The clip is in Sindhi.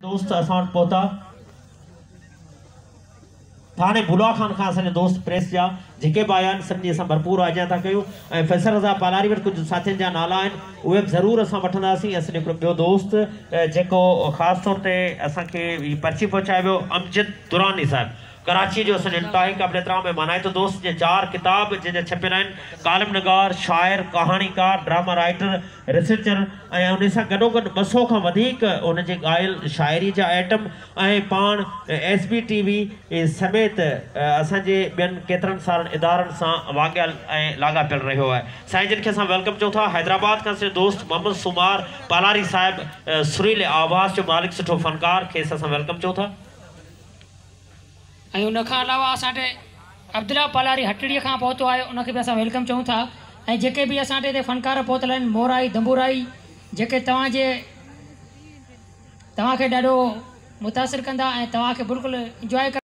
دوست اسان وٽ پهتا. ٿاڻي بولا خان کان اسان جا دوست پريس جا جيڪي به آيا آهن سڀني جي اسان ڀرپور آجيان ٿا ڪيون ۽ فيصل رضا پالاري وٽ ڪجهه ساٿين جا نالا آهن اهي به ضرور اسان وٺنداسين. اسان جو هڪڙو ٻيو دوست جيڪو خاص طور تي اسان کي هي پرچي پهچائي ويو امجد دراني صاحب ڪراچيء جو اسان جو انتهائي قابل احترام ۽ مانائتو دوست جنهن چار ڪتاب جنهن جا ڇپيل آهن، ڪالم نگار، شاعر، ڪهاڻيڪار، ڊراما رائيٽر، ريسرچر ۽ انهي سان گڏوگڏ 200 کان وڌيڪ هن جي ڳايل شاعريء جا آئٽم ۽ پاڻ ايس بي ٽي وي سميت اسان جي ٻين ڪيترن سارن ادارن سان واڳيل ۽ لاڳاپيل رهيو آهي. سائين جن کي اسان welcome چئون ٿا. حيدرآباد کان اسان جو دوست محمد سومار پالاري صاحب سريلي آواز جو مالڪ سٺو فنڪار کيس اسان welcome چئون ٿا. ۽ ان کان علاوه اسان وٽ عبدالله پالاري هٽڙيء کان پهتو آهي ان کي به اسان welcome چئون ٿا ۽ جيڪي به اسان وٽ هتي فنڪار پهتل آهن مورائي دنبورائي جيڪي توهان جي توهان کي ڏاڍو متاثر ڪندا ۽ توهان کي بلڪل انجواء.